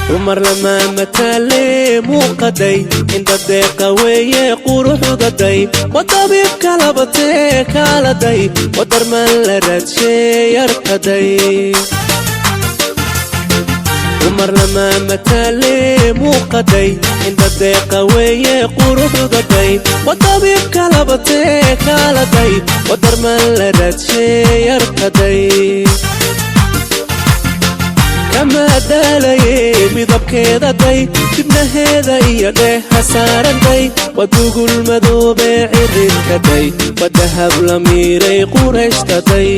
Dumar lama mataale muuqaday, inda deeqa weeye quruxudaday, wadabiibka labatee kaaladay, wadarman la raadsheeyarkaday. Dumar lama mataale muuqaday, inda deeqa weeye quruxudaday, wadabiibka labatee kaaladay, wadarman la raadsheeyarkaday. Kamaadaalaye midabkeedaday, dibnaheeda iyo dheeha saaranday, waa dugul madoobee ciridkaday, waa dahab la miiray qurayshtaday.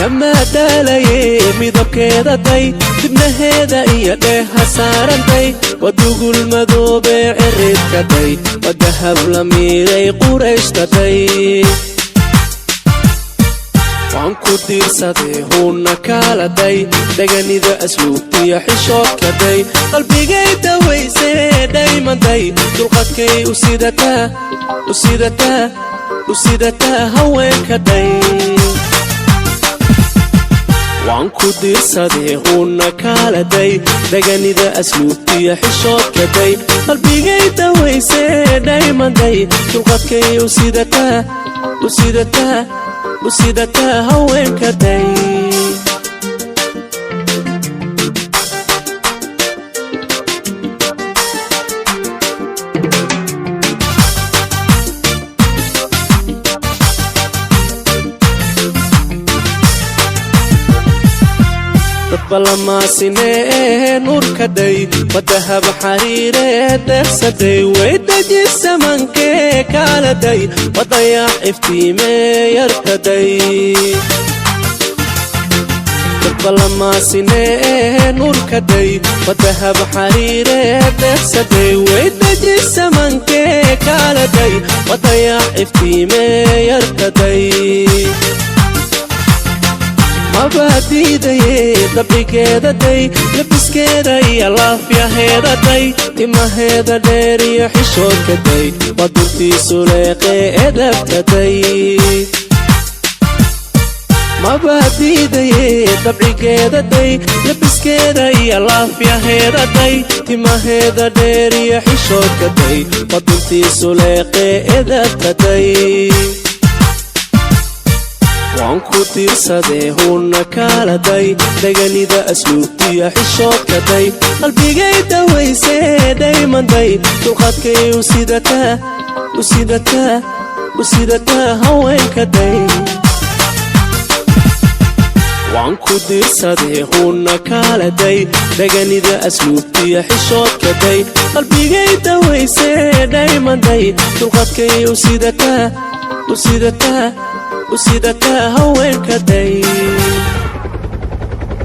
Kamaadaalaye midabkeedaday, dibnaheeda iyo dheeha saaranday, waa dugul madoobee ciridkaday, waa dahab la miiray qurayshtaday. Waan ku diirsaday huuna kaaladay, dhaganida asluubtiyo xishoodkaday, qalbigay dawaysee dhaymanday, dulqadkay u sidataa, u sidataa, u sidataa haweenkaday. Waan ku diirsaday huuna kaaladay, dhaganida asluubtiyo xishoodkaday, qalbigay dawaysee dhaymanday, dulqadkay u sidataa, u sidataa, u sidataa haweenkaday. Dadbalamaasine nuurkaday, wadahab xariiree deeqsaday, way deji samankee kaaladay, wadayax iftiimee yarkaday. Dadbalamaasine nuurkaday, wadahab xariiree deeqsaday, way deji samankee kaaladay, wadayax iftiimee yarkaday. Mabaadiidaye dabcigeedaday, labiskeeda iyo laafyaheedaday, timaheeda dheer iyo xishoodkaday, waa duntiisu leeqee edabtaday. Mabaadiidaye dabcigeedaday, labiskeeda iyo laafyaheedaday, timaheeda dheer iyo xishoodkaday, waa duntiisu leeqee edabtaday. Waan ku diirsaday huuna kaaladay, dhaganida asluubtiyo xishoodkaday, qalbigay dawaysee dhaymanday, dulqadkay u sidataa, u sidataa, u sidataa haweenkaday. Waan ku diirsaday huuna kaaladay, dhaganida asluubtiyo xishoodkaday, qalbigay dawaysee dhaymanday, dulqadkay u sidataa, u sidataa, u sidataa haweenkaday.